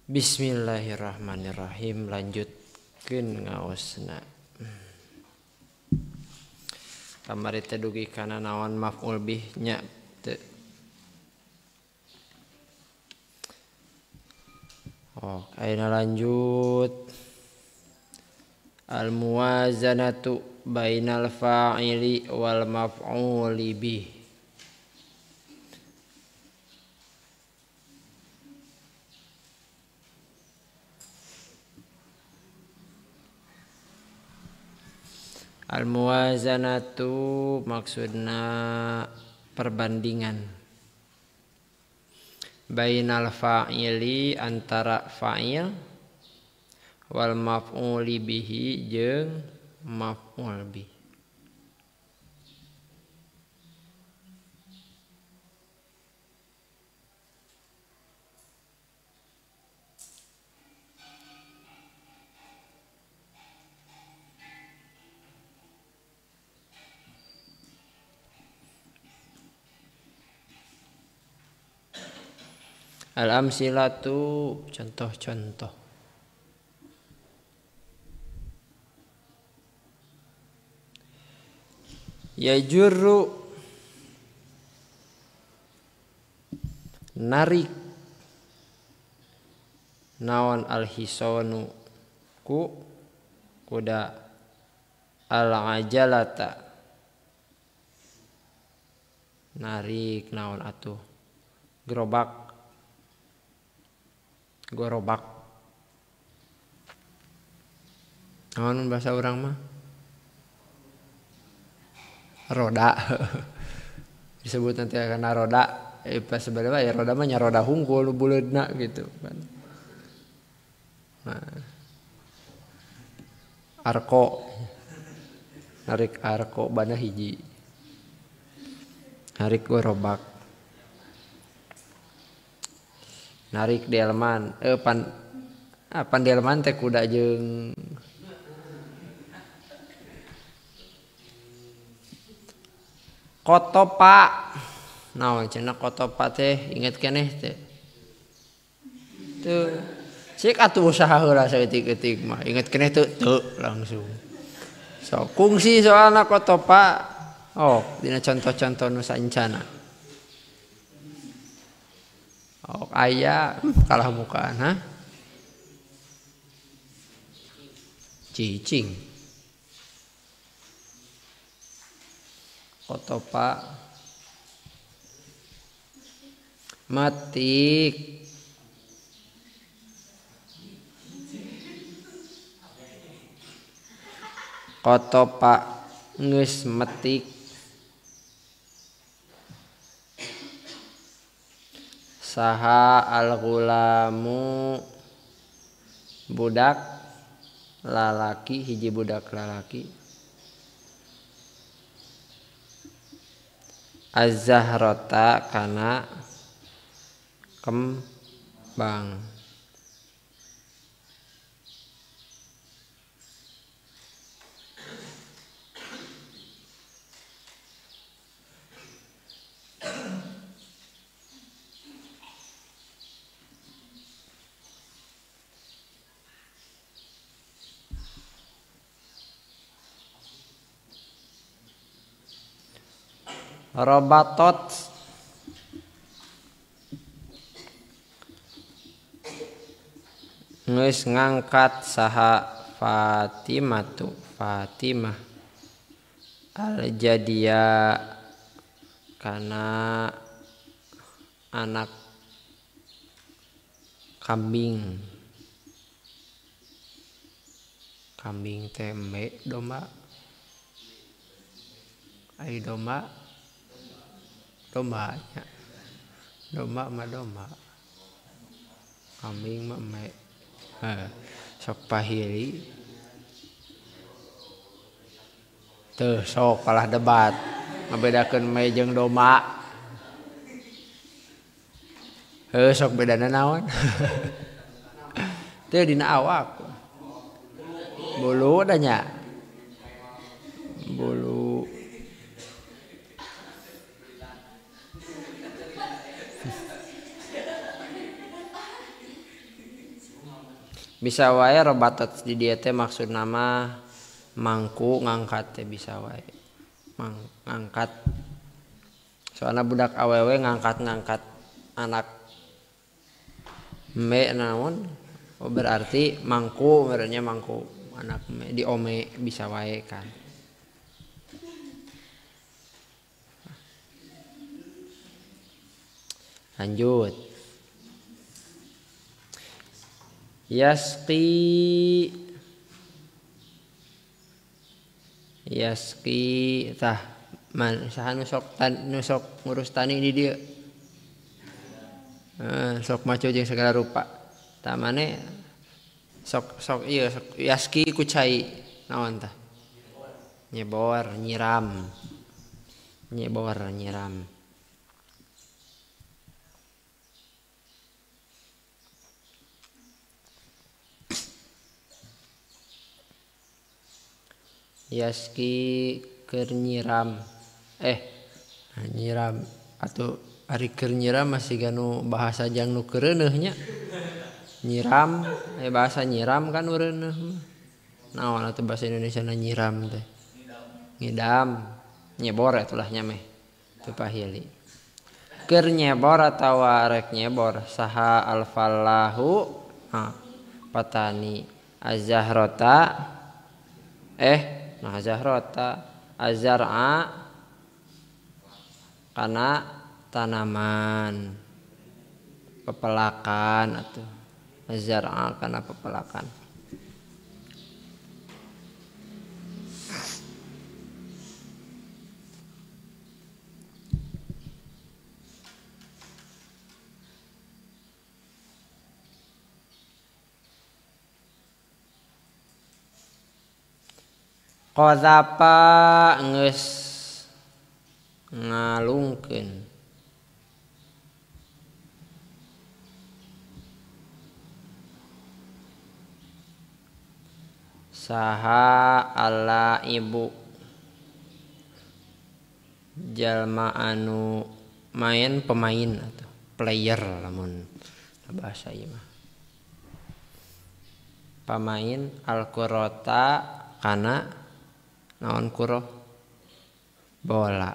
Bismillahirrahmanirrahim, lanjutkeun ngaosna. Kamari teh dugi kana naon maf'ul bih nya teu. Oh, ayeuna lanjut. Al muwazanatu bainal fa'ili wal maf'uli bih. Al muwazanatu maksudna perbandingan. Bainal fa'ili antara fa'il wal maf'uli bihi jeung maf'ul bih. Al-amsilatu contoh-contoh. Yajurru narik naon al-hisanu ku kuda al-ajalata narik naon atuh gerobak gorobak naon bahasa urang mah roda disebut nanti karena roda pas sebenarnya ya roda mah nya roda hungkul buleudna gitu kan. Nah, arko narik arko bana hiji narik gorobak narik delman pan pan delman teh kuda jeung kotopa naon cenah kotopa teh inget keneh teh teu cik atuh usaha heula saeutik-eutik mah inget keneh teu teu langsung so kungsi soalna kotopa oh dina contoh-contoh nu saencana. Oh, aya kalah mukaan ha? Cicing. Kotopa matik. Kotopa geus metik. Saha al-ghulamu budak lalaki hiji budak lalaki az-zahrata kana kembang. Robatot geus ngangkat saha Fatimatu Fatimah al-jadiya kana anak kambing. Kambing tembe domba ai domba domba nya domba mah domba kambing mah me sok pahili teu sok kalah debat ngabedakeun me jeung domba heuh sok bedana naon teu dina awak bulu da nya bulu. Bisa wae robatat di dieu teh maksudna mah mangku ngangkat teh bisa wae. Ngangkat. Soalna budak awewe ngangkat-ngangkat anak me naon? Oh, berarti mangku merenya mangku anak me di ome bisa wae kan. Lanjut. Yasqi yasqi tah man saha nu sok nu sok ngurus tani di dieu. Sok maco jeung segala rupa. Tah mane sok sok ieu sok yasqi ku cai naon tah? Nyebor, nyiram. Nyebor, nyiram. Yaski keur nyiram nyiram atau ari keur nyiram masih ganu bahasa jang nu kereuneuh nya nyiram bahasa nyiram kan eureuneuh mah naon atuh bahasa Indonesia na nyiram teh ngidam nyebor atulah nya meh teu pahili keur nyebor atawa rek nyebor saha alfalahu patani azzahrota nah zahrota azar'a kana tanaman pepelakan atau azar'a kana pepelakan. Qadzapa geus ngalungkeun saha alla ibu jalma anu main pemain atau player lamun bahasa ieu mah pamain al-qurata kana naon kuro bola.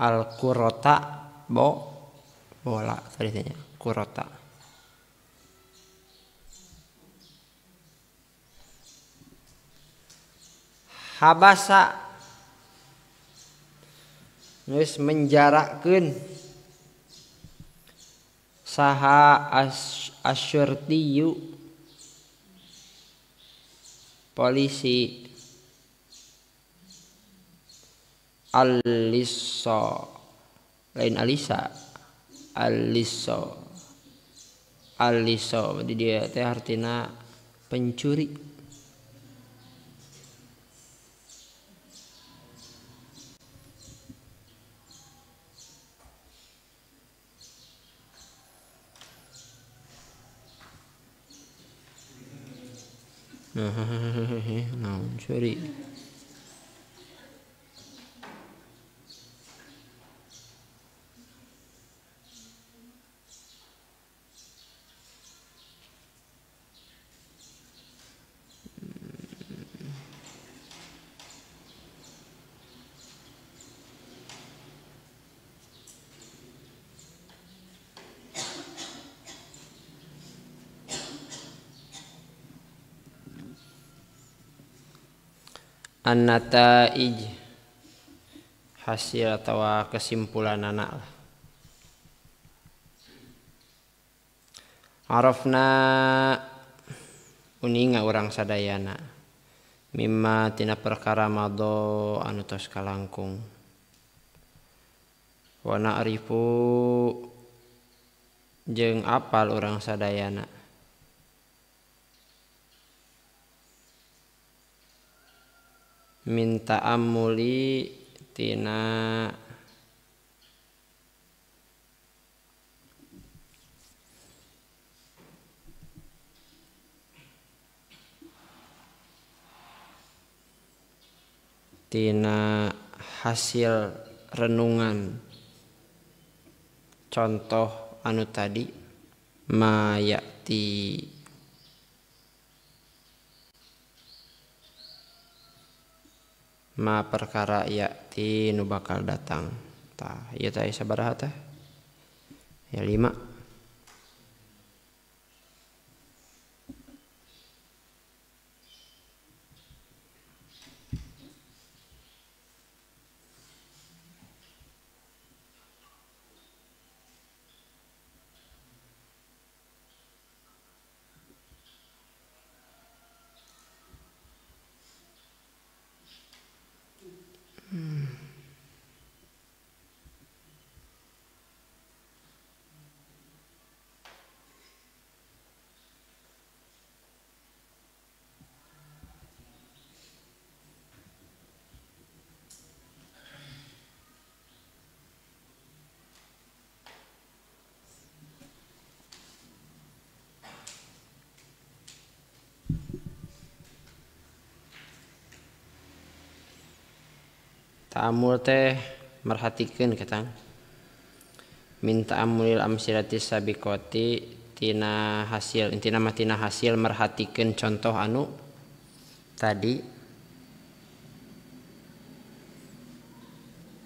Al-qurota bola tadinya kurota. Habasa geus menjarakkeun saha asyurtiyu polisi Alisa lain Alisa Alisa Alisa di dia teh artina pencuri. Nah, curi. An-nataij hasil atau kesimpulan anak lah. Arafna uninga urang sadayana mimma tina perkara madho anu tos kalangkung Wa na'rifu jeung apal urang sadayana minta amuli tina tina hasil renungan contoh anu tadi mayati ma perkara yati nu bakal datang. Tah ieu teh sabaraha teh? Ya 5. Ta'amul teh merhatikeun ketang minta amulil amsilati sabiqati tina hasil intina mah tina hasil merhatikeun contoh anu tadi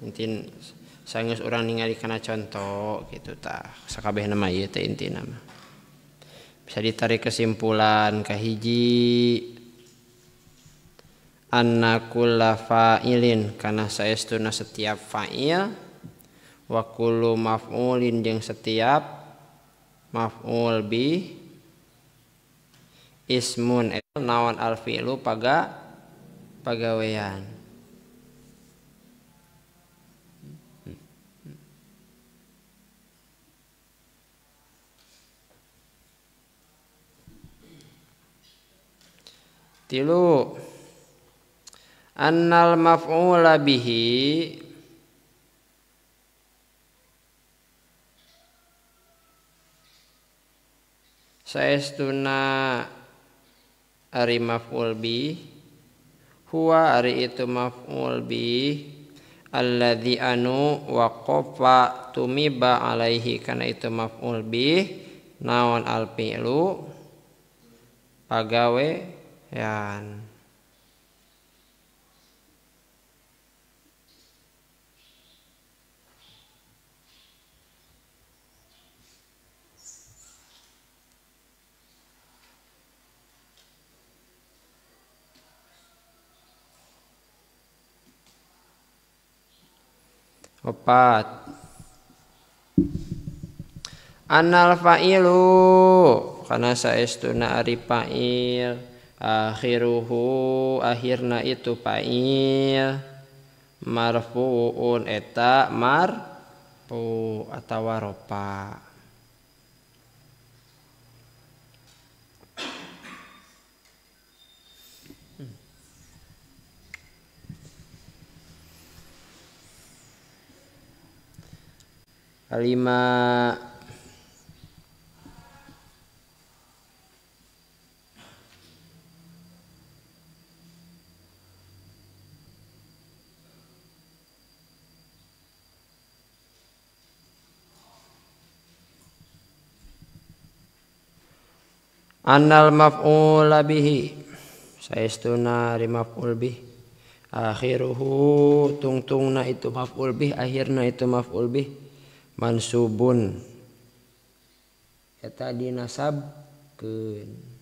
intin sanggeus urang ningali kana contoh gitu tah sakabehna mah ieu teh intina mah bisa ditarik kesimpulan kahiji anna kulla fa'ilin kana saestuna setiap fa'il wa kullu maf'ulin jeung setiap maf'ul bi ismun naon al fi'lu pagawean. Tilu annal maf'ula bihi saestuna ari maf'ul bi huwa ari itu maf'ul bi alladzi anu waqafa tumiba alaihi kana itu maf'ul bi naon al fi'lu pagawean. Opat anal fa'ilu kana saestuna ari fa'il akhiruhu akhirna itu fa'il marfu'un eta marfu atawa rofa. Lima annal maf'ula bihi saestuna ri maf'ul bih akhiruhu tungtungna itu maf'ul bih akhirna itu maf'ul bih mansubun eta dinasabkeun.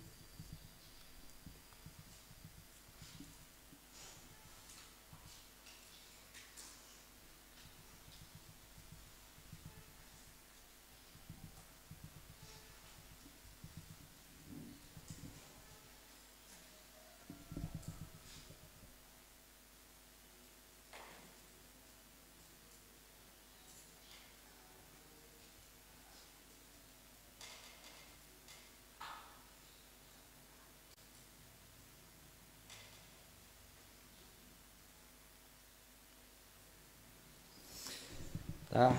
Tah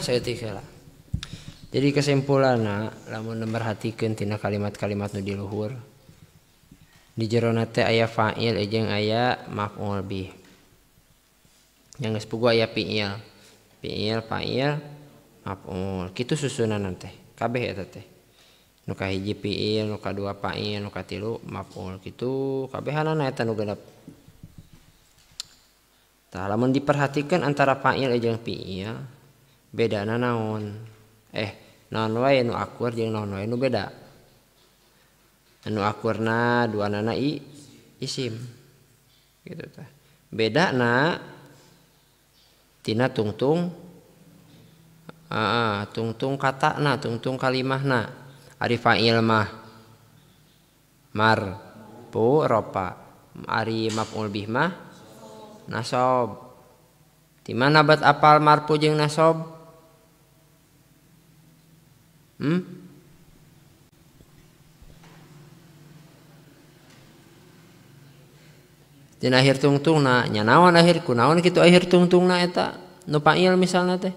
saeutik heula. Jadi kesimpulanna lamun merhatikeun tina kalimat-kalimat nu di luhur di jerona teh aya fa'il jeung aya maf'ul bih. Yang geus puguh aya fi'il. Fi'il, fa'il, maf'ul. Kitu susunan teh. Kabeh eta teh. Nu kahiji fi'il, nu kadua fa'il, nu katilu maf'ul. Kitu kabehanana eta nu genep. Tah lamun diperhatikan antara fa'il jeung fi'il bedana naon? Naon wae nu akur jeung naon wae nu beda. Anu akurna duanana isim. Gitu tah. Bedana tina tungtung tungtung katana, tungtung kalimahna. Ari fa'il mah marfu ropa, ari maf'ul bih mah nasab. Di mana bat apal marfu jeung nasab? Dina akhir tungtungna nya naon akhir kunaon kitu akhir tungtungna eta nu fa'il misalna teh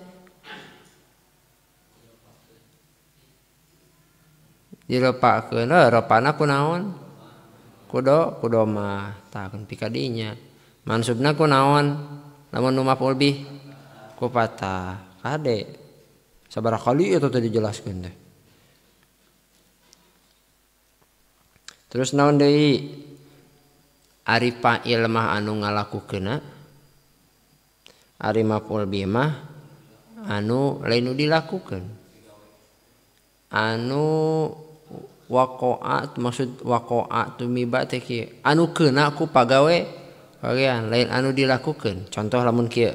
diropakeun ropana kunaon kudo kudomah tah keun pikadinya mansubna kunaon lamun nu maf'ul bih ku patah kade sabaraha kali eta teh dijelaskeun teh. Terus naon deui? Ari fa'il mah anu ngalakukeunna, ari maf'ul bih mah anu lain nu dilakukeun. Anu waqa'a maksud waqa'a tumiba teh kieu, anu keuna ku pagawe bagian lain anu dilakukeun. Contoh lamun kieu.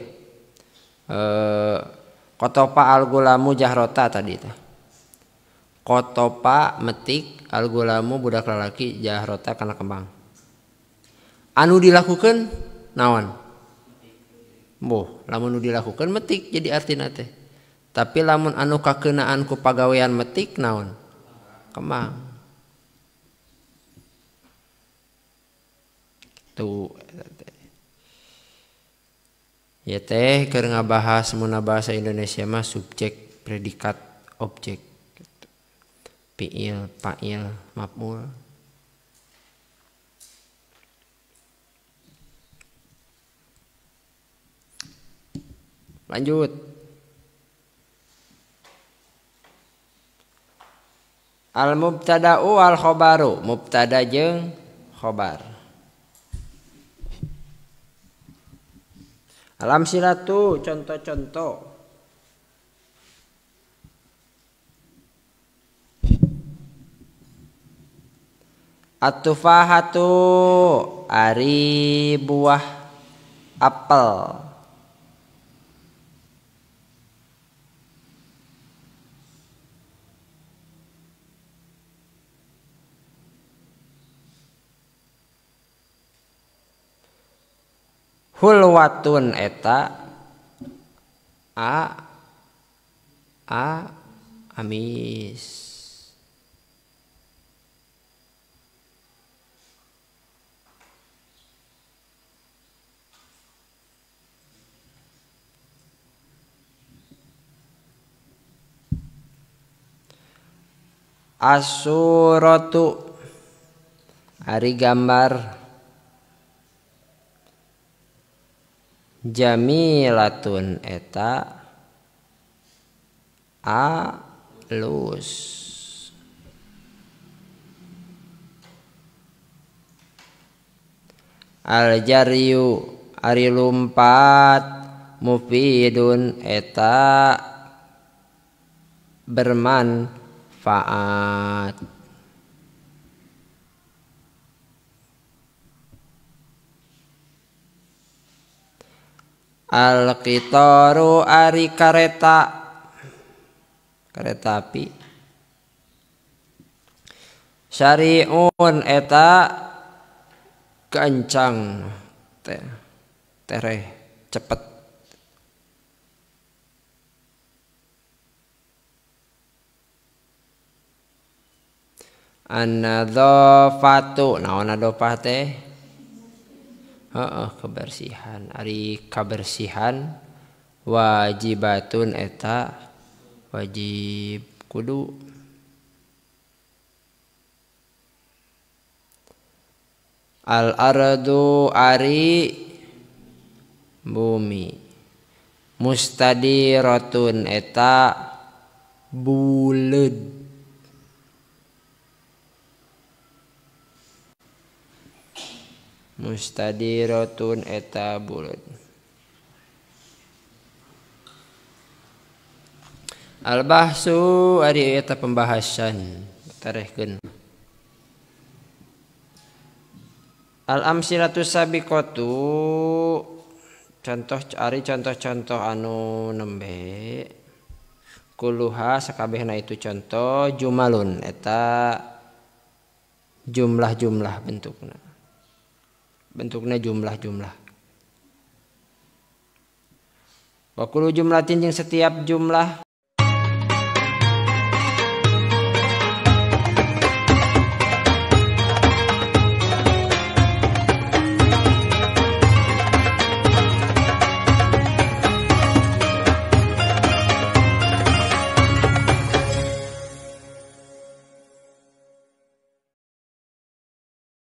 Kotopa al-gulamu jahrota tadi teh. Kotopa metik al-gulamu budak lalaki jahrota kana kembang. Anu dilakukan naon? Boh, lamun nu dilakukan metik jadi artina teh. Tapi lamun anu kakeunaan ku pagawean metik naon? Kembang. Tuh ya teh keur ngabahas mun bahasa Indonesia mah subjek, predikat, objek. Fi'il, fa'il, maf'ul. Lanjut. Al mubtada'u wal khobaru, mubtada jeung khobar. Al amsilatu contoh-contoh. At-tufahatu ari buah apel. Hulwatun eta a amis. Asuratu ari gambar. Jamilatun eta alus. Al-jaryu ari lumpat mufidun eta bermanfaat. Al-qitaru ari kareta, kereta api. Syari'un eta kencang, tereh, cepet. An-nadhafatu, naon nadhafah teh? Heeh, kebersihan. Ari kabersihan Wajibatun eta wajib kudu. Al ardu ari bumi mustadiratun eta buleud. Mustadiratun eta buleud. Al bahsu ari eta pembahasan tarehkeun. Al amsilatu sabiqatu contoh ari contoh-contoh anu nembe kuluha sakabehna itu contoh jumalun eta jumlah-jumlah bentukna. Bentukna jumlah-jumlah. Wa kullu jumlatin jeung setiap jumlah